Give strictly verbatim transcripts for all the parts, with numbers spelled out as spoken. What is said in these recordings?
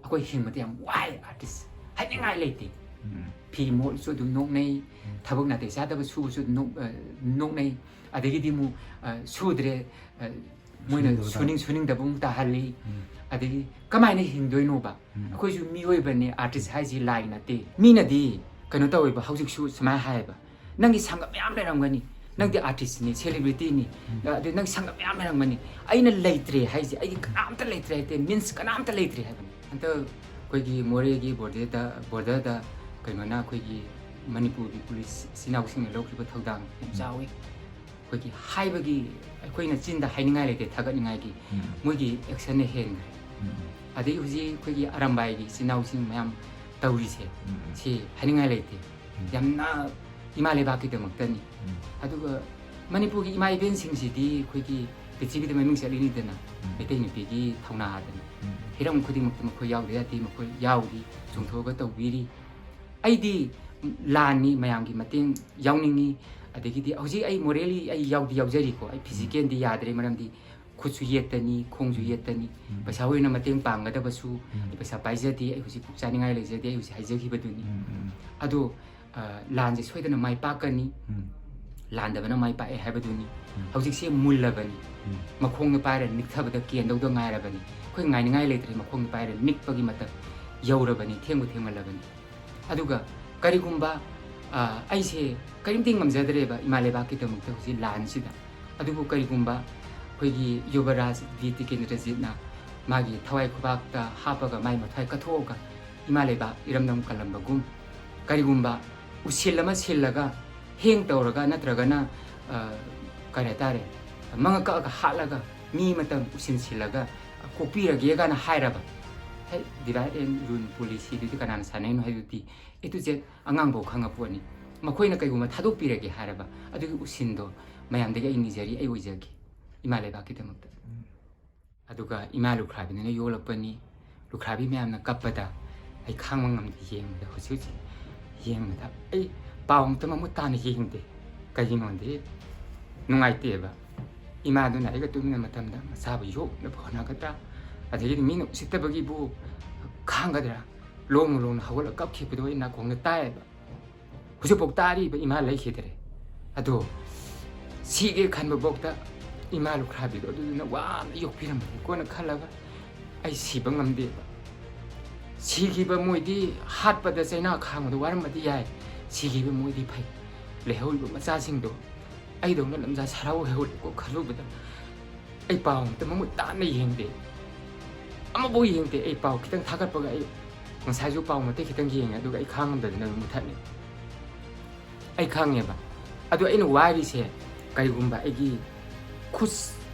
ꯑꯩꯈꯣꯏ ꯍꯤꯡꯕꯗ ꯌꯥꯝ ꯋꯥꯏ ꯑꯥꯔꯇꯤꯁ, ꯍꯥꯏꯅꯤꯡꯉꯥꯏ ꯂꯩꯇꯦ꯫ ꯐꯤ ꯃꯣꯠꯂꯁꯨ ꯑꯗꯨꯝ ꯅꯣꯛꯅꯩ, ꯊꯕꯛ ꯅꯥꯇꯩ ꯆꯥꯗꯕ ꯁꯨꯕꯁꯨ ꯑꯗꯨꯝ ꯅꯣꯛ-, ꯑ, ꯅꯣꯛꯅꯩ꯫ ꯑꯗꯒꯤꯗꯤ ꯑꯃꯨꯛ, ꯑ, ꯁꯨꯗ꯭ꯔꯦ, ꯑ, ꯃꯣꯏꯅ ꯁꯨꯅꯤꯡꯗꯕ ꯁꯨꯅꯤꯡ-, ꯁꯨꯅꯤꯡꯗꯕ ꯑꯃꯨꯛ ꯇꯥꯍꯜꯂꯤ꯫ ꯎꯝ꯫ ꯑꯗꯒꯤ ꯀꯃꯥꯏꯅ ꯍꯤꯡꯗꯣꯏꯅꯣꯕ? ꯎꯝ꯫ ꯑꯩꯈꯣꯏꯁꯨ ꯃꯤꯑꯣꯏꯕꯅꯤ, ꯑꯥꯔꯇꯤꯁ ꯍꯥꯏꯁꯤ ꯂꯥꯏ ꯅꯠꯇꯦ꯫ ꯃꯤꯅꯗꯤ ꯀꯩꯅꯣ ꯇꯧꯋꯦꯕ, ꯍꯧꯖꯤꯛꯁꯨ ꯁꯨꯃꯥꯏꯅ ꯍꯥꯏꯌꯦꯕ, "ꯅꯪꯒꯤ ꯁꯪꯒ ꯃꯌꯥꯝ ꯂꯩꯔꯝꯒꯅꯤ, ꯅꯪꯗꯤ ꯑꯥꯔꯇꯤꯁꯅꯤ, ꯁꯦꯂꯤꯕ꯭ꯔꯤꯇꯤꯅꯤ, ꯎꯝ꯫ ꯑꯗꯨ ꯅꯪ ꯁꯪꯒ ꯃꯌꯥꯝ ꯂꯩꯔꯝꯒꯅꯤ, ꯑꯩꯅ ꯂꯩꯇ꯭ꯔꯦ ꯍꯥꯏꯁꯦ, ꯑꯩꯒꯤ ꯀꯅꯥꯝꯇ ꯂꯩꯇ꯭ꯔꯦ" ꯍꯥꯏꯗꯤ, ꯃꯤꯟꯁ ꯀꯅꯥꯝꯇ ꯂꯩꯇ꯭ꯔꯦ ꯍꯥꯏꯕꯅꯤ꯫ ꯍꯟꯗꯛ ꯑꯩꯈꯣꯏꯒꯤ ꯃꯣꯔꯦꯒꯤ ꯕꯣꯔꯗꯔꯗ, ꯕꯣꯔꯗꯔꯗ ꯀꯩꯅꯣꯅ, ꯑꯩꯈꯣꯏꯒꯤ ꯃꯅꯤꯄꯨꯔꯒꯤ ꯄꯨꯂꯤꯁ ꯏꯆꯤꯟ ꯏꯅꯥꯎꯁꯤꯡꯅ ꯂꯧꯈꯤꯕ ꯊꯧꯗꯥꯡ ꯌꯥꯝ ꯎꯝ꯫ ꯆꯥꯎꯋꯤ꯫ ꯑꯩꯈꯣꯏꯒꯤ ꯍꯥꯏꯕꯒꯤ, ꯑꯩꯈꯣꯏꯅ ꯆꯤꯟꯗ ꯍꯥꯏꯅꯤꯡꯉꯥꯏ ꯂꯩꯇꯦ ꯊꯥꯒꯠꯅꯤꯡꯉꯥꯏꯒꯤ, ꯎꯝ꯫ ꯃꯣꯏꯒꯤ ꯑꯦꯛꯁꯟꯅ ꯍꯦꯟꯈ꯭ꯔꯦ꯫ ꯎꯝ꯫ ꯑꯗꯒꯤ ꯍꯧꯖꯤꯛ ꯑꯩꯈꯣꯏꯒꯤ ꯑꯔꯥꯝꯕꯥꯏꯒꯤ ꯏꯆꯤꯟ ꯏꯅꯥꯎꯁꯤꯡ ꯃꯌꯥꯝ ꯇꯧꯔꯤꯁꯦ, ꯎꯝ꯫ ꯁꯤ ꯍꯥꯏꯅꯤꯡꯉꯥꯏ ꯂꯩꯇꯦ꯫ ꯎꯝ꯫ ꯌꯥꯝꯅ ꯏꯃꯥ ꯂꯩꯕꯥꯛꯀꯤꯗꯃꯛꯇꯅꯤ꯫ ꯎꯝ꯫ ꯑꯗꯨꯒ ꯃꯅꯤꯄꯨꯔꯒꯤ ꯏꯃꯥ ꯏꯕꯦꯟꯁꯤꯡꯁꯤꯗꯤ ꯑꯩꯈꯣꯏꯒꯤ ꯄ꯭ꯔꯤꯊꯤꯕꯤꯗ ꯃꯃꯤꯡ ꯆꯠꯂꯤꯅꯤꯗꯅ, ꯎꯝ꯫ ꯃꯩꯇꯩ ꯅꯨꯄꯤꯒꯤ ꯊꯧꯅꯥ ꯍꯥꯏꯗꯅ꯫ ꯎꯝ꯫ ꯍꯤꯔꯝ ꯈꯨꯗꯤꯡꯃꯛꯇ ꯃꯈꯣꯏ ꯌꯥꯎꯗ ꯌꯥꯗꯦ, ꯃꯈꯣꯏ ꯌꯥꯎꯔꯤ, ꯆꯣꯡꯊꯣꯛꯑꯒ ꯇꯧꯕꯤꯔꯤ꯫ ꯑꯩꯗꯤ ꯂꯥꯟꯅꯤ, ꯃꯌꯥꯝꯒꯤ ꯃꯇꯦꯡ ꯌꯥꯎꯅꯤꯡꯉꯤ꯫ ꯑꯗꯒꯤꯗꯤ ꯍꯧꯖꯤꯛ ꯑꯩ ꯃꯣꯔꯦꯂꯤ ꯑꯩ ꯌꯥꯎꯗꯤ ꯌꯥꯎꯖꯔꯤꯀꯣ, ꯑꯩ ꯐꯤꯖꯤꯀꯦꯜꯗꯤ ꯌꯥꯗ꯭ꯔꯦ, ꯃꯔꯝꯗꯤ ꯈꯨꯠꯁꯨ ꯌꯦꯠꯇꯅꯤ, ꯈꯣꯡꯁꯨ ꯎꯝ꯫ ꯌꯦꯠꯇꯅꯤ꯫ ꯎꯝ꯫ ꯄꯩꯁꯥ ꯑꯣꯏꯅ ꯃꯇꯦꯡ ꯄꯥꯡꯒꯗꯕꯁꯨ ꯎꯝ꯫ ꯑꯩ ꯄꯩꯁꯥ ꯄꯥꯏꯖꯗꯦ, ꯑꯩ ꯍꯧꯖꯤꯛ ꯄꯨꯛ ꯆꯥꯅꯤꯡꯉꯥꯏ ꯂꯩꯖꯗꯦ, ꯑꯩ ꯍꯧꯖꯤꯛ ꯍꯥꯏꯖꯈꯤꯕꯗꯨꯅꯤ꯫ ꯎꯝ, ꯎꯝ꯫ ꯑꯗꯣ, ꯑ, ꯂꯥꯟꯁꯦ ꯁꯣꯏꯗꯅ ꯃꯥꯏ ꯄꯥꯛꯀꯅꯤ, ꯎꯝ꯫ ꯂꯥꯟꯗꯕꯅ ꯃꯥꯏ ꯄꯥꯛꯑꯦ ꯍꯥꯏꯕꯗꯨꯅꯤ꯫ ꯎꯝ꯫ ꯍꯧꯖꯤꯛꯁꯦ ꯃꯨꯜꯂꯕꯅꯤ, ꯎꯝ꯫ ꯃꯈꯣꯡꯗ ꯄꯥꯏꯔ ꯅꯤꯛꯊꯕꯗ ꯀꯦꯟꯗꯧꯗ ꯉꯥꯏꯔꯕꯅꯤ꯫ ꯑꯩꯈꯣꯏ ꯉꯥꯏꯅꯤꯡꯉꯥꯏ ꯂꯩꯇ꯭ꯔꯦ, ꯃꯈꯣꯡꯗ ꯄꯥꯏꯔ ꯅꯤꯛꯄꯒꯤ ꯃꯇꯝ ꯌꯧꯔꯕꯅꯤ, ꯊꯦꯡꯕꯨ ꯊꯦꯡꯃꯜꯂꯕꯅꯤ꯫ ꯑꯗꯨꯒ ꯀꯔꯤꯒꯨꯝꯕ, ꯑ, ꯑꯩꯁꯦ ꯀꯔꯤꯝꯇ ꯉꯝꯖꯗ꯭ꯔꯦꯕ ꯏꯃꯥ ꯂꯩꯕꯥꯛꯀꯤꯗꯃꯛꯇ ꯍꯧꯖꯤꯛ ꯂꯥꯟꯁꯤꯗ꯫ ꯑꯗꯨꯕꯨ ꯀꯔꯤꯒꯨꯝꯕ ꯑꯩꯈꯣꯏꯒꯤ ꯌꯨꯕꯔꯥꯖ ꯚꯤ ꯇꯤꯀꯦꯟꯗ꯭ꯔꯖꯤꯠꯅ ꯃꯥꯒꯤ ꯊꯋꯥꯏ ꯈꯨꯕꯥꯛꯇ ꯍꯥꯞꯄꯒ ꯃꯥꯒꯤ ꯃꯊ꯭ꯋꯥꯏ ꯀꯠꯊꯣꯛꯑꯒ ꯏꯃꯥ ꯂꯩꯕꯥꯛ ꯏꯔꯝꯗꯝ ꯀꯜꯂꯝꯕꯒꯨꯝ, ꯀꯔꯤꯒꯨꯝꯕ ꯎꯁꯤꯜ ꯑꯃ ꯁꯤꯜꯂꯒ ꯍꯦꯡ ꯇꯧꯔꯒ ꯅꯠꯇ꯭ꯔꯒꯅ, ꯑ, ꯀꯔꯤ ꯍꯥꯏꯇꯥꯔꯦ, ꯃꯉꯛ ꯀꯛꯑꯒ ꯍꯥꯠꯂꯒ ꯃꯤ ꯑꯃꯇꯪ ꯎꯁꯤꯟ ꯁꯤꯜꯂꯒ ꯀꯣꯛꯄꯤꯔꯒꯦ ꯀꯥꯏꯅ ꯍꯥꯏꯔꯕ, ꯍꯦ, divide and rule policyꯗꯨꯗꯤ ꯀꯅꯥꯅ ꯁꯥꯟꯅꯩꯅꯣ ꯍꯥꯏꯗꯨꯗꯤ A to Z ꯑꯉꯥꯡꯐꯥꯎ ꯈꯪꯉ ꯄꯣꯠꯅꯤ꯫ ꯃꯈꯣꯏꯅ ꯀꯩꯒꯨꯝꯕ ꯊꯥꯗꯣꯛꯄꯤꯔꯒꯦ ꯍꯥꯏꯔꯕ, ꯑꯗꯨꯒꯤ ꯎꯁꯤꯟꯗꯣ ꯃꯌꯥꯝꯗꯒꯤ ꯑꯩ ꯅꯤꯖꯔꯤ, ꯑꯩ ꯑꯣꯏꯖꯒꯦ, ꯏꯃꯥ ꯂꯩꯕꯥꯛꯀꯤꯗꯃꯛꯇ꯫ ꯎꯝ꯫ ꯑꯗꯨꯒ ꯏꯃꯥ ꯂꯨꯈ꯭ꯔꯥꯕꯤꯗꯨꯅ ꯌꯣꯛꯂꯛꯄꯅꯤ꯫ ꯂꯨꯈ꯭ꯔꯥꯕꯤ ꯃꯌꯥꯝꯅ ꯀꯞꯄꯗ ꯑꯩ ꯈꯥꯡꯕ ꯉꯝꯗꯦ ꯌꯦꯡꯕꯗ, ꯍꯧꯖꯤꯛ ꯍꯧꯖꯤꯛ ꯌꯦꯡꯕꯗ꯫ ꯑꯩ ꯄꯥꯎ ꯑꯝꯇ ꯃꯃꯨꯠ ꯇꯥꯅ ꯌꯦꯡꯗꯦ꯫ ꯀꯩꯒꯤꯅꯣꯗꯤ ꯅꯨꯡꯉꯥꯏꯇꯦꯕ꯫ ꯏꯃꯥꯗꯨꯅ ꯑꯩꯒ ꯇꯨꯃꯤꯟꯅ ꯃꯇꯝꯗ ꯃꯆꯥꯕꯨ ꯌꯣꯛꯅꯕ ꯍꯣꯠꯅꯒꯗ꯭ꯔꯥ? ꯑꯗꯒꯤꯗꯤ ꯃꯤꯅ ꯎꯁꯤꯠꯇꯕꯒꯤꯕꯨ ꯈꯥꯡꯒꯗ꯭ꯔꯥ? ꯂꯣꯡꯅ ꯂꯣꯡꯅ ꯍꯧꯒꯠꯂꯒ ꯀꯞꯈꯤꯕꯗꯣ ꯑꯩ ꯅꯥꯀꯣꯡꯗ ꯇꯥꯏꯌꯦꯕ꯫ ꯍꯧꯖꯤꯛꯐꯥꯎ ꯇꯥꯔꯤꯕ ꯏꯃꯥ ꯂꯩꯈꯤꯗ꯭ꯔꯦ꯫ ꯑꯗꯣ ꯁꯤꯒꯦ ꯈꯟꯕꯐꯥꯎꯗ ꯏꯃꯥ ꯂꯨꯈ꯭ꯔꯥꯕꯤꯗꯣ ꯑꯗꯨꯗꯨꯅ ꯋꯥꯅ ꯌꯣꯛꯄꯤꯔꯝꯕꯅꯤꯀꯣꯅ ꯈꯜꯂꯒ ꯑꯩ ꯁꯤꯕ ꯉꯝꯗꯦꯕ꯫ ꯁꯤꯈꯤꯕ ꯃꯣꯏꯗꯤ ꯍꯥꯠꯄꯗ ꯆꯩꯅꯥ ꯈꯥꯡꯕꯗ ꯋꯥꯔꯝꯕꯗꯤ ꯌꯥꯏ, ꯁꯤꯈꯤꯕ ꯃꯣꯏꯗꯤ ꯐꯩ꯫ ꯂꯩꯍꯧꯔꯤꯕ ꯃꯆꯥꯁꯤꯡꯗꯣ ꯑꯩꯗꯧꯅ ꯂꯝꯖꯥ ꯁꯔꯥꯎ ꯍꯧꯔꯦꯀꯣ ꯈꯜꯂꯨꯕꯗ ꯑꯩ ꯄꯥꯎ ꯑꯝꯇ ꯃꯃꯨꯠ ꯇꯥꯅ ꯌꯦꯡꯗꯦ, ꯑꯃꯐꯥꯎ ꯌꯦꯡꯗꯦ꯫ ꯑꯩ ꯄꯥꯎ ꯈꯤꯇꯪ ꯊꯥꯒꯠꯄꯒ ꯑꯩ ꯉꯁꯥꯏꯁꯨ ꯄꯥꯎ ꯃꯇꯦꯛ ꯈꯤꯇꯪ ꯌꯦꯡꯉꯦ, ꯑꯗꯨꯒ ꯑꯩ ꯈꯥꯡꯉꯝꯗꯗꯅ ꯑꯗꯨꯝ ꯃꯨꯊꯠꯂꯦ꯫ ꯑꯩ ꯈꯪꯉꯦꯕ꯫ ꯑꯗꯣ ꯑꯩꯅ ꯋꯥꯔꯤꯁꯦ ꯀꯔꯤꯒꯨꯝꯕ ꯑꯩꯒꯤ ꯈꯨꯠ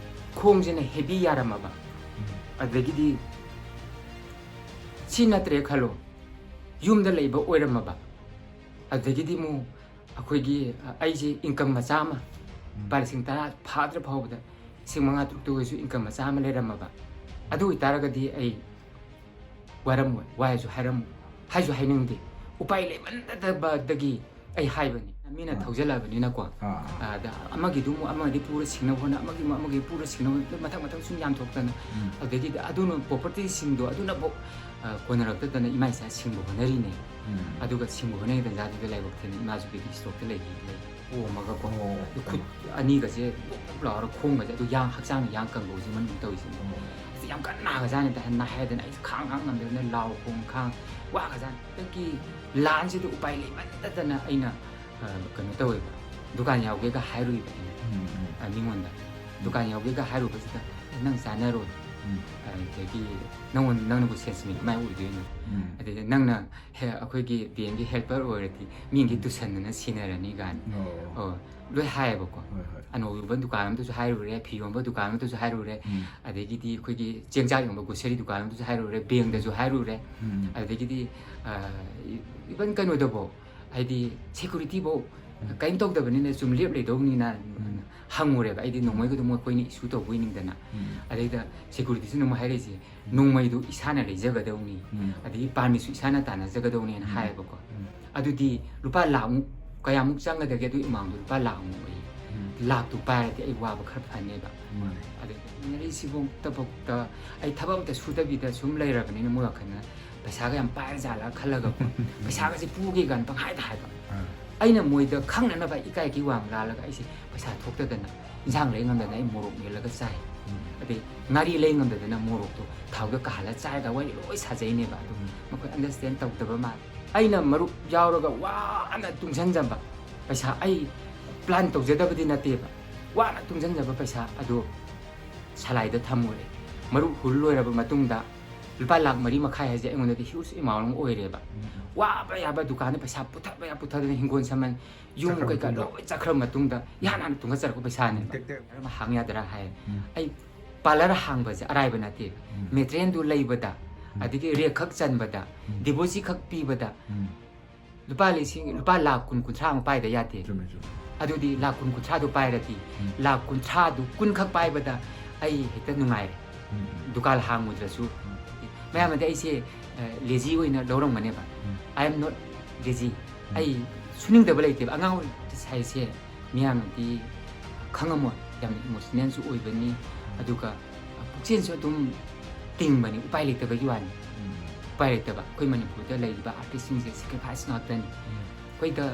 ꯈꯣꯡꯁꯤꯅ ꯍꯦꯕꯤ ꯌꯥꯔꯝꯃꯕ, ꯑꯗꯒꯤꯗꯤ ꯁꯤ ꯅꯠꯇ꯭ꯔꯦ ꯈꯜꯂꯣ, ꯌꯨꯝꯗ ꯂꯩꯕ ꯑꯣꯏꯔꯝꯃꯕ, ꯑꯗꯒꯤꯗꯤ ꯑꯃꯨꯛ ꯑꯩꯈꯣꯏꯒꯤ, ꯑ, ꯑꯩꯁꯦ ꯏꯟꯀꯝ ꯃꯆꯥ ꯑꯃ, ꯂꯨꯄꯥ ꯂꯤꯁꯤꯡ ꯇꯔꯥ ꯐꯥꯗ꯭ꯔ ꯐꯥꯎꯕꯗ ꯂꯤꯁꯤꯡ ꯃꯉꯥ ꯇꯔꯨꯛꯇ ꯑꯣꯏꯔꯁꯨ ꯏꯟꯀꯝ ꯃꯆꯥ ꯑꯃ ꯂꯩꯔꯝꯃꯕ, ꯑꯗꯨ ꯑꯣꯏꯇꯥꯔꯒꯗꯤ ꯑꯩ ꯋꯥꯔꯝꯃꯣꯏ, ꯋꯥꯏꯁꯨ ꯍꯥꯏꯔꯝꯃꯣꯏ, ꯍꯥꯏꯁꯨ ꯍꯥꯏꯅꯤꯡꯗꯦ꯫ ꯎꯄꯥꯏ ꯂꯩꯃꯟꯗꯗꯕꯗꯒꯤ ꯑꯩ ꯍꯥꯏꯕꯅꯤ꯫ ꯃꯤꯅ ꯑꯥ꯫ ꯊꯧꯖꯜꯂꯛꯑꯕꯅꯤꯅꯀꯣ꯫ ꯑꯥ, ꯑꯥ꯫ ꯑꯗ ꯑꯃꯒꯤꯗꯨ ꯑꯃꯨꯛ ꯑꯃꯗꯤ ꯄꯨꯔ ꯁꯤꯡꯅꯕ ꯍꯣꯠꯅ, ꯑꯃꯒꯤ ꯑꯃꯨꯛ ꯑꯃꯒꯤ ꯄꯨꯔ ꯁꯤꯡꯅꯕ ꯍꯣꯠꯅ, ꯃꯊꯪ ꯃꯊꯪ ꯁꯨꯝ ꯌꯥꯝꯊꯣꯛꯇꯅ꯫ ꯎꯝ꯫ ꯑꯗꯒꯤꯗꯤ ꯑꯗꯨꯅ propertyꯁꯤꯡꯗꯣ ꯑꯗꯨꯅꯐꯥꯎ, ꯑ, ꯀꯣꯟꯅꯔꯛꯇꯗꯅ ꯏꯃꯥ ꯏꯆꯥ ꯁꯤꯡꯕ ꯍꯣꯠꯅꯔꯤꯅꯦ꯫ ꯎꯝ꯫ ꯑꯗꯨꯒ ꯁꯤꯡꯕ ꯍꯣꯠꯅꯔꯤ ꯇꯟꯖꯥꯗꯨꯗ ꯂꯥꯏꯕꯛ ꯊꯤꯅ ꯏꯃꯥꯁꯨ ꯕꯤ ꯄꯤ strokeꯇ ꯂꯩꯈꯤ, ꯂꯩ ꯄꯣꯝꯃꯒꯀꯣ꯫ ꯑꯣ꯫ ꯑꯗꯨ ꯈꯨꯠ ꯑꯅꯤꯒꯁꯦ ꯕꯨꯛ ꯕꯨꯛ ꯂꯥꯎꯔ ꯈꯣꯡꯒꯁꯦ, ꯑꯗꯨ ꯌꯥꯡ, ꯍꯛꯆꯥꯡ ꯌꯥꯡ ꯀꯪꯕ ꯍꯧꯖꯤꯛ ꯃꯅꯨꯡꯗ ꯇꯧꯔꯤꯁꯦ꯫ ꯑꯣ꯫ ꯑꯁ ꯌꯥꯝ ꯀꯟꯅ ꯅꯥꯒꯖꯥꯠꯅꯤꯗ, ꯅꯥꯏ ꯍꯥꯏꯗꯅ ꯑꯩꯁꯦ ꯈꯥꯡ ꯈꯥꯡ ꯉꯝꯗꯗꯅ ꯂꯥꯎ ꯈꯣꯡ ꯈꯥꯡ ꯋꯥꯒꯖꯥꯠꯅꯤ꯫ ꯍꯟꯗꯛꯀꯤ ꯂꯥꯟꯁꯤꯗ ꯎꯄꯥꯏ ꯂꯩꯃꯟꯗꯗꯅ ꯑꯩꯅ, ꯑ, ꯀꯩꯅꯣ ꯇꯧꯋꯦꯕ, ꯗꯨꯀꯥꯟ ꯌꯥꯎꯒꯦꯒ ꯍꯥꯏꯔꯨꯏꯕ ꯑꯩꯅ, ꯎꯝ, ꯎꯝ꯫ ꯑ, ꯃꯤꯉꯣꯟꯗ꯫ ꯗꯨꯀꯥꯟ ꯌꯥꯎꯒꯦꯒ ꯍꯥꯏꯔꯨꯕꯁꯤꯗ, "ꯑꯦ, ꯅꯪ ꯆꯥꯅꯔꯣꯏ꯫ ꯎꯝ꯫ ꯑꯗꯒꯤ ꯅꯪꯉꯣꯟ-, ꯅꯪꯅꯕꯨ ꯁꯦꯟꯁꯃꯤꯠ ꯀꯃꯥꯏꯅ ꯑꯣꯏꯗꯣꯏꯅꯣ? ꯎꯝ꯫ ꯑꯗꯩꯗꯤ ꯅꯪꯅ ꯍꯦ-, ꯑꯩꯈꯣꯏꯒꯤ ꯕꯦꯡꯒꯤ helper ꯑꯣꯏꯔꯗꯤ ꯃꯤꯒꯤ ꯎꯝ꯫ ꯇꯨꯁꯟꯗꯅ ꯁꯤꯟꯅꯔꯅꯤ" ꯀꯥꯏꯅ꯫ ꯑꯣ꯫ ꯑꯣ, ꯂꯣꯏ ꯍꯥꯏꯌꯦꯕꯀꯣ꯫ ꯍꯣꯏ, ꯍꯣꯏ꯫ ꯑꯅꯧ ꯌꯣꯟꯕ ꯗꯨꯀꯥꯟ ꯑꯃꯗꯁꯨ ꯍꯥꯏꯔꯨꯔꯦ, ꯐꯤ ꯌꯣꯟꯕ ꯗꯨꯀꯥꯟ ꯑꯃꯗꯁꯨ ꯍꯥꯏꯔꯨꯔꯦ, ꯎꯝ꯫ ꯑꯗꯒꯤꯗꯤ ꯑꯩꯈꯣꯏꯒꯤ ꯆꯦꯡ ꯆꯥꯛ ꯌꯣꯟꯕ grocery ꯗꯨꯀꯥꯟ ꯑꯃꯗꯁꯨ ꯍꯥꯏꯔꯨꯔꯦ, ꯕꯦꯡꯗꯁꯨ ꯍꯥꯏꯔꯨꯔꯦ, ꯎꯝ꯫ ꯑꯗꯒꯤꯗꯤ, ꯑ, even ꯀꯩꯅꯣꯗꯐꯥꯎ, ꯍꯥꯏꯗꯤ security ꯐꯥꯎ ꯎꯝ꯫ ꯀꯔꯤꯝ ꯇꯧꯗꯕꯅꯤꯅ ꯁꯨꯝ ꯂꯦꯞ ꯂꯩꯗꯧꯅꯤꯅ ꯎꯝ꯫ ꯍꯪꯉꯨꯔꯦꯕ꯫ ꯑꯩꯗꯤ ꯅꯣꯡꯃꯩꯒꯗꯣ ꯃꯈꯣꯏꯅ issue ꯇꯧꯕꯣꯏ ꯅꯤꯡꯗꯅ꯫ ꯎꯝ꯫ ꯑꯗꯩꯗ security ꯁꯤꯅ ꯑꯃꯨꯛ ꯍꯥꯏꯔꯛꯏꯁꯦ, "ꯅꯣꯡꯃꯩꯗꯨ ꯏꯁꯥꯅ ꯂꯩꯖꯒꯗꯧꯅꯤ, ꯎꯝ꯫ ꯑꯗꯒꯤ permit ꯁꯨ ꯏꯁꯥꯅ ꯇꯥꯟꯅꯖꯒꯗꯧꯅꯤꯅ" ꯎꯝ꯫ ꯍꯥꯏꯌꯦꯕꯀꯣ꯫ ꯎꯝ꯫ ꯑꯗꯨꯗꯤ ꯂꯨꯄꯥ ꯂꯥꯈꯃꯨꯛ, ꯀꯌꯥꯃꯨꯛ ꯆꯪꯒꯗꯒꯦ ꯑꯗꯨ amount ꯗꯨ? ꯂꯨꯄꯥ ꯂꯥꯈꯃꯨꯛ ꯑꯣꯏꯌꯦ꯫ ꯎꯝ꯫ ꯂꯥꯈꯇꯨ ꯄꯥꯏꯔꯗꯤ ꯑꯩ ꯋꯥꯕ ꯈꯔ ꯐꯅꯦꯕ꯫ ꯃꯥꯅꯦ꯫ ꯑꯗꯩ ꯊꯦꯡꯅꯔꯤꯁꯤꯐꯥꯎꯗ ꯑꯩ ꯊꯕꯛ ꯑꯝꯇ ꯁꯨꯗꯕꯤꯗ ꯁꯨꯝ ꯂꯩꯔꯕꯅꯤꯅ ꯃꯣꯏ ꯋꯥꯈꯜꯅ ꯄꯩꯁꯥꯒ ꯌꯥꯝ ꯄꯥꯏꯔ ꯖꯥꯠꯂ ꯈꯜꯂꯒꯀꯣ, ꯄꯩꯁꯥꯒꯁꯦ ꯄꯨꯒꯦ ꯀꯥꯏꯅ ꯄꯪꯍꯥꯏꯗ ꯍꯥꯏꯕ꯫ ꯑꯥ꯫ ꯑꯩꯅ ꯃꯣꯏꯗ ꯈꯪꯅꯅꯕ ꯏꯀꯥꯏ ꯀꯤ ꯋꯥꯡ ꯂꯥꯜꯂꯒ ꯑꯩꯁꯦ ꯄꯩꯁꯥ ꯊꯣꯛꯇꯗꯅ ꯏꯟꯁꯥꯡ ꯂꯩ ꯉꯝꯗꯅ ꯑꯩ ꯃꯣꯔꯣꯛ ꯃꯦꯠꯂꯒ ꯆꯥꯏ꯫ ꯑꯗꯩ ꯉꯥꯔꯤ ꯂꯩ ꯉꯝꯗꯗꯅ ꯃꯣꯔꯣꯛꯇꯣ ꯊꯥꯎꯗ ꯀꯥꯍꯜꯂ ꯆꯥꯏꯒ ꯋꯥꯔꯤ ꯂꯣꯏ ꯁꯥꯖꯩꯅꯦꯕ꯫ ꯑꯗꯨ ꯃꯈꯣꯏ understand ꯇꯧꯗꯕ ꯃꯥꯜꯂꯦ꯫ ꯑꯩꯅ ꯃꯔꯨꯞ ꯌꯥꯎꯔꯒ ꯋꯥꯅ ꯇꯨꯡꯁꯤꯟꯖꯕ ꯄꯩꯁꯥ, ꯑꯩ plan ꯇꯧꯖꯗꯕꯗꯤ ꯅꯠꯇꯦꯕ, ꯋꯥꯅ ꯇꯨꯡꯁꯤꯟꯖꯕ ꯄꯩꯁꯥ ꯑꯗꯨ ꯁꯂꯥꯏꯗ ꯊꯝꯃꯨꯔꯦ꯫ ꯃꯔꯨꯞ ꯍꯨꯜ ꯂꯣꯏꯔꯕ ꯃꯇꯨꯡꯗ ꯂꯨꯄꯥ ꯂꯥꯛ ꯃꯔꯤ ꯃꯈꯥꯏ ꯍꯥꯏꯁꯦ ꯑꯩꯉꯣꯟꯗꯗꯤ huge amount ꯑꯃ ꯑꯣꯏꯔꯦꯕ꯫ ꯋꯥꯕ ꯌꯥꯕ ꯗꯨꯀꯥꯟꯗ ꯄꯩꯁꯥ ꯄꯨꯊꯕ ꯌꯥ ꯄꯨꯊꯗꯅ ꯍꯤꯡꯒꯣꯜ ꯁꯝꯕꯜ ꯌꯨꯝ ꯆꯠꯈ꯭ꯔ ꯀꯩꯀꯥ ꯃꯇꯨꯡꯗ꯫ ꯂꯣꯏ ꯆꯠꯈ꯭ꯔ ꯃꯇꯨꯡꯗ ꯏꯍꯥꯟ ꯍꯥꯟꯅ ꯇꯨꯡꯍꯟꯖꯔꯛꯄ ꯄꯩꯁꯥꯅꯦꯕ꯫ ꯇꯦꯛ ꯇꯦꯛ꯫ ꯑꯃ ꯍꯥꯡ ꯌꯥꯗ꯭ꯔꯥ ꯍꯥꯏ꯫ ꯎꯝ꯫ ꯑꯩ parlour ꯍꯥꯡꯕꯁꯦ ꯑꯔꯥꯏꯕ ꯅꯠꯇꯦ꯫ ꯎꯝ꯫ Materialꯗꯨ ꯂꯩꯕꯗ, ꯎꯝ꯫ ꯑꯗꯒꯤ rate ꯈꯛ ꯆꯟꯕꯗ, ꯎꯝ꯫ deposit ꯈꯛ ꯄꯤꯕꯗ ꯎꯝ꯫ ꯂꯨꯄꯥ ꯂꯤꯁꯤꯡ, ꯂꯨꯄꯥ ꯂꯥꯛ ꯀꯨꯟ ꯀꯨꯟꯊ꯭ꯔꯥ ꯑꯃ ꯄꯥꯏꯗ ꯌꯥꯗꯦ꯫ ꯆꯨꯝꯃꯦ, ꯆꯨꯝꯃꯦ꯫ ꯑꯗꯨꯗꯤ ꯂꯥꯛ ꯀꯨꯟ ꯀꯨꯟꯊ꯭ꯔꯥꯗꯨ ꯄꯥꯏꯔꯗꯤ, ꯎꯝ꯫ ꯂꯥꯛ ꯀꯨꯟꯊ꯭ꯔꯥꯗꯨ ꯀꯨꯟ ꯈꯛ ꯄꯥꯏꯕꯗ ꯑꯩ ꯍꯦꯛꯇ ꯅꯨꯡꯉꯥꯏꯔꯦ꯫ ꯎꯝ, ꯎꯝ꯫ ꯗꯨꯀꯥꯟ ꯍꯥꯡꯉꯨꯗ꯭ꯔꯁꯨ꯫ ꯃꯌꯥꯝꯅꯗꯤ ꯑꯩꯁꯦ, ꯑ, lazy ꯑꯣꯏꯅ ꯂꯧꯔꯝꯒꯅꯦꯕ꯫ ꯎꯝ꯫ I am not lazy꯫ ꯑꯩ ꯁꯨꯅꯤꯡꯗꯕ ꯂꯩꯇꯦꯕ꯫ ꯑꯉꯥꯡ ꯑꯣꯏꯔꯤꯉꯩ ꯍꯥꯏꯁꯦ ꯃꯤꯌꯥꯝꯅꯗꯤ ꯈꯪꯉꯝꯃꯣꯏ꯫ ꯌꯥꯝꯅ emotionalꯁꯨ ꯑꯣꯏꯕꯅꯤ꯫ ꯑꯗꯨꯒ ꯄꯨꯛꯆꯦꯜꯁꯨ ꯑꯗꯨꯝ ꯇꯤꯡꯕꯅꯤ, ꯎꯄꯥꯏ ꯂꯩꯇꯕꯒꯤ ꯋꯥꯅꯤ꯫ ꯎꯝ꯫ ꯎꯄꯥꯏ ꯂꯩꯇꯕ꯫ ꯑꯩꯈꯣꯏ ꯃꯅꯤꯄꯨꯔꯗ ꯂꯩꯔꯤꯕ artistꯁꯤꯡꯁꯦ sacrifice ꯉꯥꯛꯇꯅꯤ꯫ ꯎꯝ꯫ ꯑꯩꯈꯣꯏꯗ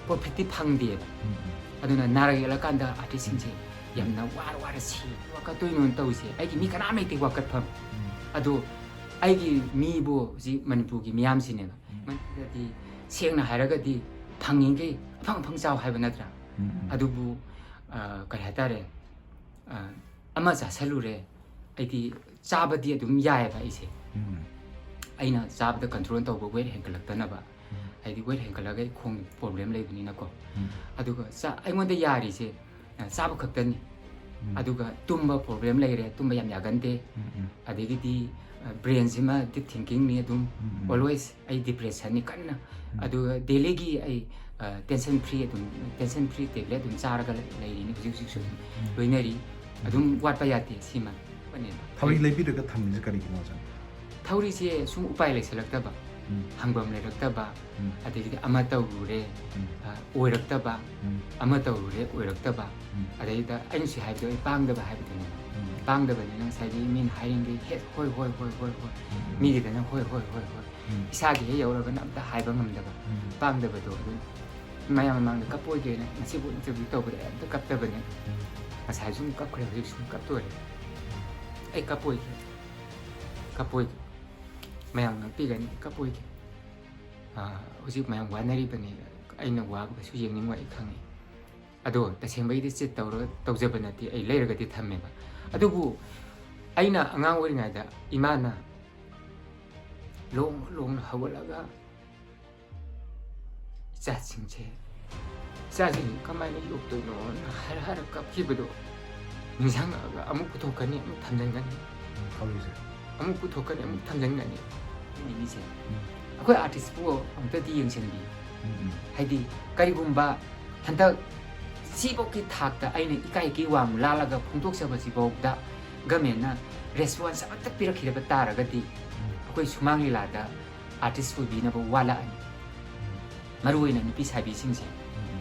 profitꯇꯤ ꯐꯪꯗꯦꯕ꯫ ꯎꯝ, ꯎꯝ꯫ ꯑꯗꯨꯅ ꯅꯥꯔꯛ ꯌꯦꯛꯂꯀꯥꯟꯗ artistꯁꯤꯡꯁꯦ ꯌꯥꯝꯅ ꯋꯥꯔ ꯋꯥꯔ ꯁꯤ꯫ ꯋꯥꯀꯠꯇꯣꯏꯅꯣꯅ ꯇꯧꯔꯤꯁꯦ꯫ ꯑꯩꯒꯤ ꯃꯤ ꯀꯅꯥꯝ ꯂꯩꯇꯦ ꯋꯥꯀꯠꯐꯝ꯫ ꯎꯝ꯫ ꯑꯗꯣ ꯑꯩꯒꯤ ꯃꯤꯕꯨ ꯍꯧꯖꯤꯛ ꯃꯅꯤꯄꯨꯔꯒꯤ ꯃꯤꯌꯥꯝꯁꯤꯅꯦꯕ꯫ ꯎꯝ꯫ ꯃꯅꯤꯄꯨꯔꯗꯗꯤ ꯁꯦꯡꯅ ꯍꯥꯏꯔꯒꯗꯤ ꯐꯪꯉꯤꯈꯩ ꯑꯐꯪ ꯑꯐꯪ ꯆꯥꯎ ꯍꯥꯏꯕ ꯅꯠꯇ꯭ꯔꯥ? ꯎꯝ, ꯎꯝ꯫ ꯑꯗꯨꯕꯨ, ꯑ, ꯀꯔꯤ ꯍꯥꯏꯇꯥꯔꯦ? ꯑ, ꯑꯃ ꯆꯥꯁꯜꯂꯨꯔꯦ, ꯑꯩꯗꯤ ꯆꯥꯕꯗꯤ ꯑꯗꯨꯝ ꯌꯥꯏꯑꯕ ꯑꯩꯁꯦ꯫ ꯎꯝ꯫ ꯑꯩꯅ ꯆꯥꯕꯗ control ꯇꯧꯕ, weight ꯍꯦꯟꯒꯠꯂꯛꯇꯅꯕ꯫ ꯎꯝ꯫ ꯍꯥꯏꯗꯤ weight ꯍꯦꯟꯒꯠꯂꯒ ꯑꯩ ꯈꯣꯡ problem ꯂꯩꯕꯅꯤꯅꯀꯣ꯫ ꯎꯝ꯫ ꯑꯗꯨꯒ ꯆꯥ-, ꯑꯩꯉꯣꯟꯗ ꯌꯥꯔꯤꯁꯦ, ꯑ, ꯆꯥꯕ ꯈꯛꯇꯅꯤ꯫ ꯎꯝ꯫ ꯑꯗꯨꯒ ꯇꯨꯝꯕ problem ꯂꯩꯔꯦ, ꯇꯨꯝꯕ ꯌꯥꯝ ꯌꯥꯒꯟꯗꯦ꯫ ꯎꯝ, ꯎꯝ꯫ ꯑꯗꯒꯤꯗꯤ, ꯑ, brainꯁꯤꯃ deep thinkingꯅꯤ ꯑꯗꯨꯝ, ꯎꯝ, ꯎꯝ꯫ Always ꯑꯩ depressionꯅꯤ ꯀꯟꯅ꯫ ꯎꯝ꯫ ꯑꯗꯨꯒ dailyꯒꯤ ꯑꯩ, ꯑ, tension free ꯑꯗꯨꯝ, tension free tablet ꯑꯗꯨꯝ ꯆꯥꯔꯒ ꯂꯩ-, ꯂꯩꯔꯤꯅꯤ ꯍꯧꯖꯤꯛ ꯍꯧꯖꯤꯛꯁꯨ ꯑꯗꯨꯝ ꯎꯝ꯫ ꯂꯣꯏꯅꯔꯤ꯫ ꯑꯗꯨꯝ ꯋꯥꯠꯄ ꯌꯥꯗꯦ ꯁꯤꯃ꯫ ꯊꯧꯔꯤ ꯂꯩꯕꯤꯔꯒ ꯊꯝꯃꯤꯁꯦ ꯀꯔꯤꯒꯤꯅꯣ, ꯑꯣꯖꯥ? ꯊꯧꯔꯤꯁꯦ ꯁꯨꯝ ꯎꯄꯥꯏ ꯂꯩꯁꯜꯂꯛꯇꯕ꯫ ꯎꯝ꯫ ꯍꯪꯐꯝ ꯂꯩꯔꯛꯇꯕ, ꯎꯝ꯫ ꯑꯗꯒꯤꯗꯤ ꯑꯃ ꯇꯧꯔꯨꯔꯦ, ꯎꯝ꯫ ꯑ, ꯑꯣꯏꯔꯛꯇꯕ, ꯎꯝ꯫ ꯑꯃ ꯇꯧꯔꯨꯔꯦ, ꯑꯣꯏꯔꯛꯇꯕ꯫ ꯎꯝ꯫ ꯑꯗꯩꯗ ꯑꯩꯅ ꯁꯤ ꯍꯥꯏꯕꯗꯣ ꯑꯩ ꯄꯥꯡꯗꯕ ꯍꯥꯏꯕꯗꯨꯅꯦꯕ꯫ ꯎꯝ꯫ ꯄꯥꯡꯗꯕꯅꯤꯅ ꯉꯁꯥꯏꯒꯤ ꯃꯤꯅ ꯍꯥꯏꯔꯤꯉꯩ ꯍꯦꯛ ꯍꯣꯏ, ꯍꯣꯏ, ꯍꯣꯏ, ꯍꯣꯏ, ꯍꯣꯏ꯫ ꯎꯝ꯫ ꯃꯤꯒꯤꯗꯅ ꯍꯣꯏ, ꯍꯣꯏ, ꯍꯣꯏ, ꯍꯣꯏ꯫ ꯎꯝ꯫ ꯏꯁꯥꯒꯤ ꯍꯦꯛ ꯌꯧꯔꯒꯅ ꯑꯝꯇ ꯍꯥꯏꯕ ꯉꯝꯗꯕ꯫ ꯎꯝ꯫ ꯄꯥꯡꯗꯕꯗꯣ ꯑꯗꯨ ꯃꯌꯥꯝ ꯃꯃꯥꯡꯗ ꯀꯞꯄꯣꯏꯒꯦꯅ ꯉꯁꯤꯕꯨ interview ꯇꯧꯕꯗ ꯑꯩ ꯑꯝꯇ ꯀꯞꯇꯕꯅꯦ꯫ ꯎꯝ꯫ ꯉꯁꯥꯏꯁꯨ ꯑꯃꯨꯛ ꯀꯞꯈ꯭ꯔꯦ, ꯍꯧꯖꯤꯛꯁꯨ ꯑꯃꯨꯛ ꯀꯞꯇꯣꯔꯦ꯫ ꯑꯩ ꯀꯞꯄꯣꯏꯒꯦ, ꯀꯞꯄꯣꯏꯒꯦ꯫ ꯃꯌꯥꯝ ꯉꯥꯛꯄꯤꯒꯅꯤ, ꯀꯞꯄꯣꯏꯒꯦ꯫ ꯑꯥ, ꯍꯧꯖꯤꯛ ꯃꯌꯥꯝ ꯋꯥꯅꯔꯤꯕꯅꯤ, ꯑꯩꯅ ꯋꯥꯕ ꯀꯩꯁꯨ ꯌꯦꯡꯅꯤꯡꯉꯣꯏ, ꯑꯩ ꯈꯪꯉꯤ꯫ ꯑꯗꯣ ꯇꯁꯦꯡꯕꯩꯗꯤ ꯆꯤꯠ ꯇꯧꯔꯒ ꯇꯧꯖꯕ ꯅꯠꯇꯦ, ꯑꯩ ꯂꯩꯔꯒꯗꯤ ꯊꯝꯃꯦꯕ꯫ ꯑꯗꯨꯕꯨ ꯑꯩꯅ ꯑꯉꯥꯡ ꯑꯣꯏꯔꯤꯉꯩꯗ ꯏꯃꯥꯅ ꯂꯣꯡ ꯂꯣꯡꯅ ꯍꯧꯒꯠꯂꯒ ꯏꯆꯥꯁꯤꯡꯁꯦ, "ꯏꯆꯥꯁꯤꯡ ꯀꯃꯥꯏꯅ ꯌꯣꯛꯇꯣꯏꯅꯣꯅ" ꯍꯥꯏꯔ ꯍꯥꯏꯔ ꯀꯞꯈꯤꯕꯗꯣ ꯅꯤꯡꯁꯤꯡꯉꯛꯑꯒ ꯑꯃꯨꯛ ꯄꯨꯊꯣꯛꯀꯅꯤ, ꯑꯃꯨꯛ ꯊꯝꯖꯤꯟꯒꯅꯤ꯫ ꯎꯝ, ꯍꯧꯖꯤꯛꯁꯦ꯫ ꯑꯃꯨꯛ ꯄꯨꯊꯣꯛꯀꯅꯤ, ꯑꯃꯨꯛ ꯊꯝꯖꯤꯟꯒꯅꯤ꯫ ꯃꯤꯁꯦ꯫ ꯎꯝ꯫ ꯑꯩꯈꯣꯏ artistꯄꯨ ꯑꯃꯨꯛꯇꯗꯤ ꯌꯦꯡꯁꯤꯟꯕꯤꯌꯨ꯫ ꯎꯝ, ꯎꯝ꯫ ꯍꯥꯏꯗꯤ ꯀꯔꯤꯒꯨꯝꯕ ꯍꯟꯗꯛ ꯁꯤꯐꯧꯒꯤ ꯊꯥꯛꯇ ꯑꯩꯅ ꯏꯀꯥꯏ ꯀꯤ ꯋꯥꯡ ꯂꯥꯜꯂꯒ ꯐꯣꯡꯗꯣꯛꯆꯕꯁꯤꯐꯥꯎꯗ governmentꯅ response ꯑꯃꯠꯇ ꯄꯤꯔꯛꯈꯤꯗꯕ ꯇꯥꯔꯒꯗꯤ ꯎꯝ꯫ ꯑꯩꯈꯣꯏ ꯁꯨꯃꯥꯡ ꯂꯤꯂꯥꯗ artist ꯑꯣꯏꯕꯤꯅꯕ ꯋꯥꯠꯂꯛꯑꯅꯤ꯫ ꯎꯝ꯫ ꯃꯔꯨ ꯑꯣꯏꯅ ꯅꯨꯄꯤ ꯁꯥꯕꯤꯁꯤꯡꯁꯦ꯫ ꯎꯝ꯫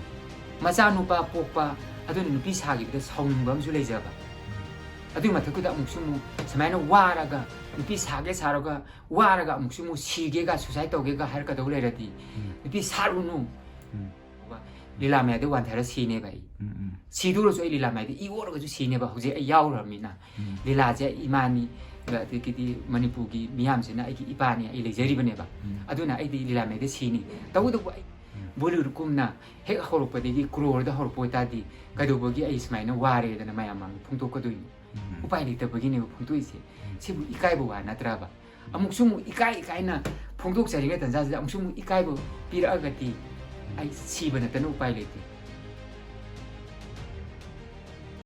ꯃꯆꯥꯅꯨꯄꯥ ꯄꯣꯛꯄ, ꯑꯗꯨꯅ ꯅꯨꯄꯤ ꯁꯥꯈꯤꯕꯗ ꯁꯥꯎꯅꯤꯡꯕ ꯑꯃꯁꯨ ꯂꯩꯖꯕ꯫ ꯎꯝ꯫ ꯑꯗꯨꯒꯤ ꯃꯊꯛꯇꯨꯗ ꯑꯃꯨꯛꯁꯨ ꯑꯃꯨꯛ ꯁꯨꯃꯥꯏꯅ ꯋꯥꯔꯒ, ꯅꯨꯄꯤ ꯁꯥꯒꯦ ꯁꯥꯔꯒ ꯋꯥꯔꯒ ꯑꯃꯨꯛꯁꯨ ꯑꯃꯨꯛ ꯁꯤꯒꯦꯒ, suicide ꯇꯧꯒꯦꯒ ꯍꯥꯏꯔꯛꯀꯗꯧ ꯂꯩꯔꯗꯤ, ꯎꯝ꯫ ꯅꯨꯄꯤ ꯁꯥꯔꯨꯅꯨ꯫ ꯎꯝ꯫ ꯂꯤꯂꯥ ꯃꯌꯥꯏꯗ ꯋꯥꯟꯊꯔ ꯁꯤꯅꯦꯕ ꯑꯩ꯫ ꯎꯝ, ꯎꯝ꯫ ꯁꯤꯗꯧꯔꯁꯨ ꯑꯩ ꯂꯤꯂꯥ ꯃꯌꯥꯏꯗ ꯏ ꯑꯣꯔꯒꯁꯨ ꯁꯤꯅꯦꯕ, ꯍꯧꯖꯤꯛ ꯑꯩ ꯌꯥꯎꯈ꯭ꯔꯕꯅꯤꯅ꯫ ꯎꯝ꯫ ꯂꯤꯂꯥꯁꯦ ꯏꯃꯥꯅꯤ, ꯑꯗꯒꯤꯗꯤ ꯃꯅꯤꯄꯨꯔꯒꯤ ꯃꯤꯌꯥꯝꯁꯤꯅ ꯑꯩꯒꯤ ꯏꯄꯥꯅꯤ, ꯑꯩ ꯂꯩꯖꯔꯤꯕꯅꯦꯕ꯫ ꯎꯝ꯫ ꯑꯗꯨꯅ ꯑꯩꯗꯤ ꯂꯤꯂꯥ ꯃꯌꯥꯏꯗ ꯁꯤꯅꯤ꯫ ꯇꯧꯕꯇꯕꯨ ꯑꯩ ꯎꯝ꯫ Bollywood ꯀꯨꯝꯅ ꯍꯦꯛ ꯍꯧꯔꯛꯄꯗꯒꯤ crore ꯗ ꯍꯧꯔꯛꯄ ꯑꯣꯏꯇꯥꯔꯗꯤ ꯀꯩꯗꯧꯕꯒꯤ ꯑꯩ ꯁꯨꯃꯥꯏꯅ ꯋꯥꯔꯦꯗꯅ ꯃꯌꯥꯝ ꯃꯥꯡꯗ ꯐꯣꯡꯗꯣꯛꯀꯗꯣꯏꯅꯣ? ꯎꯝ꯫ ꯎꯄꯥꯏ ꯂꯩꯇꯕꯒꯤꯅꯦꯕ ꯐꯣꯡꯗꯣꯛꯏꯁꯦ꯫ ꯎꯝ꯫ ꯁꯤꯕꯨ ꯏꯀꯥꯏꯕ ꯋꯥ ꯅꯠꯇ꯭ꯔꯕ? ꯎꯝ꯫ ꯑꯃꯨꯛꯁꯨ ꯑꯃꯨꯛ ꯏꯀꯥꯏ ꯏꯀꯥꯏꯅ ꯐꯣꯡꯗꯣꯛꯆꯔꯤꯉꯩ ꯇꯟꯖꯥꯁꯤꯗ ꯑꯃꯨꯛꯁꯨ ꯑꯃꯨꯛ ꯏꯀꯥꯏꯕ ꯄꯤꯔꯛꯑꯒꯗꯤ ꯎꯝ꯫ ꯑꯩ ꯁꯤꯕ ꯅꯠꯇꯅ ꯎꯄꯥꯏ ꯂꯩꯇꯦ꯫